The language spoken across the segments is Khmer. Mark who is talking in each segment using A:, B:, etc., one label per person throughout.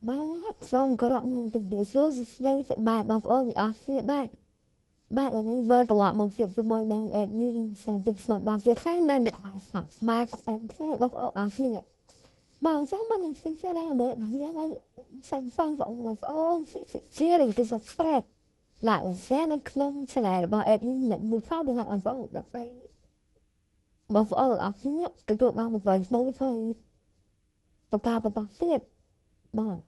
A: បាទ សូមគោរពនឹងជម្រាបសួរ សួស្តីសប្បាយបងប្អូនទាំងអស់គ្នា។ បាទ បាទ នេះវិលត្រឡប់មកជួបជាមួយនឹង admin សន្តិស្មបងជាខាងនៅអ្នកស្មាស្អាតបងប្អូនអស់គ្នា។ បាទ សូមមកនឹងសិក្សាដែរ មើលនេះហើយ សាំសងបងប្អូនជារីទៅ subscribe ឡាយ share នៅក្នុង channel របស់ admin អ្នកមួយផង ដល់បងប្អូនដល់បងប្អូនអស់គ្នាទទួលបានមួយថ្មីថ្មីបន្តបន្តទៀត។ បាទ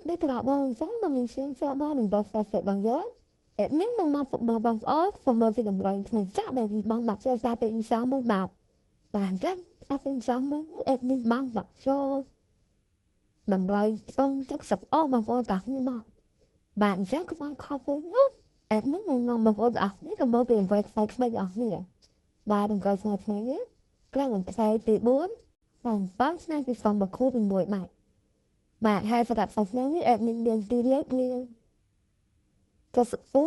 A: នេះត្រឡប់មកចឹង មកមានជាងចូលមកនឹងបោះសាសេបងយក admin នឹងមកបងប្អូនខ្ញុំមកពីតម្រុយក្នុងចាក់ដែលបងបាក់ចូលសារពេលសាមកបាទ។ បាទ ចឹងអត់ពេលសាមក admin បងបាក់ចូលតម្រុយសូមទឹកសប្អូបងប្អូនតាគ្នាមក។ បាទ អញ្ចឹងកុំឲ្យខកវិញនោះ admin នឹងនាំបងប្អូនទាំងអស់គ្នាក៏មកពី website ថ្មីទាំងអស់គ្នា។ បាទ នឹងក៏ស្មើថ្មីនេះក្រៅថ្ងៃទី4បងបងឆ្នាំ2026។ បាទ បាទ ហើយសម្រាប់សាសនានេះ admin មានទីលេខមាន74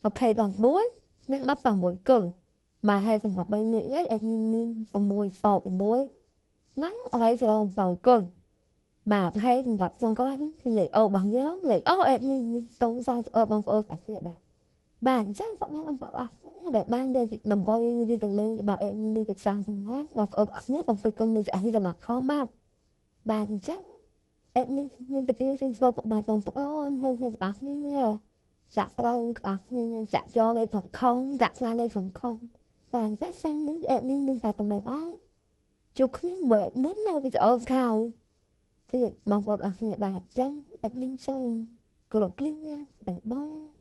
A: 29និង16គល់។ បាទ ហើយសម្រាប់3នេះ admin មាន6ស6និងអីស្រង7គល់។ បាទ ហើយសម្រាប់ចុងក្រោយគឺលេខអូរបស់យើង លេខអូ admin មានតងសងបងប្អូនតាទៀត។ បាទ បាទ អញ្ចឹងបងប្អូនអស់ដែលបានដើម្បីរីកលេងរបស់ admin នេះទៅសាងសម្រាប់បងប្អូនអស់នេះ កុំភ្លេចគុំនេះអស់នេះដល់ខំ។ បាទ បាទ អញ្ចឹង admin មានពទាសិនស្វបាទបងប្អូនហើយទាំងអស់គ្នាចាក់ត្រូវអស់គ្នាចាក់យកលេខខំចាក់ស្លាលេខខំ។ បាទ ចាក់សាំងនេះ admin មានតែប៉ុណ្ណេះអត់ ជួបគ្នាមើលមុននៅវីដេអូក្រោយទៀតបងប្អូនអស់គ្នា។ បាទ អញ្ចឹង admin សូមគោរពលា បាយបាយ។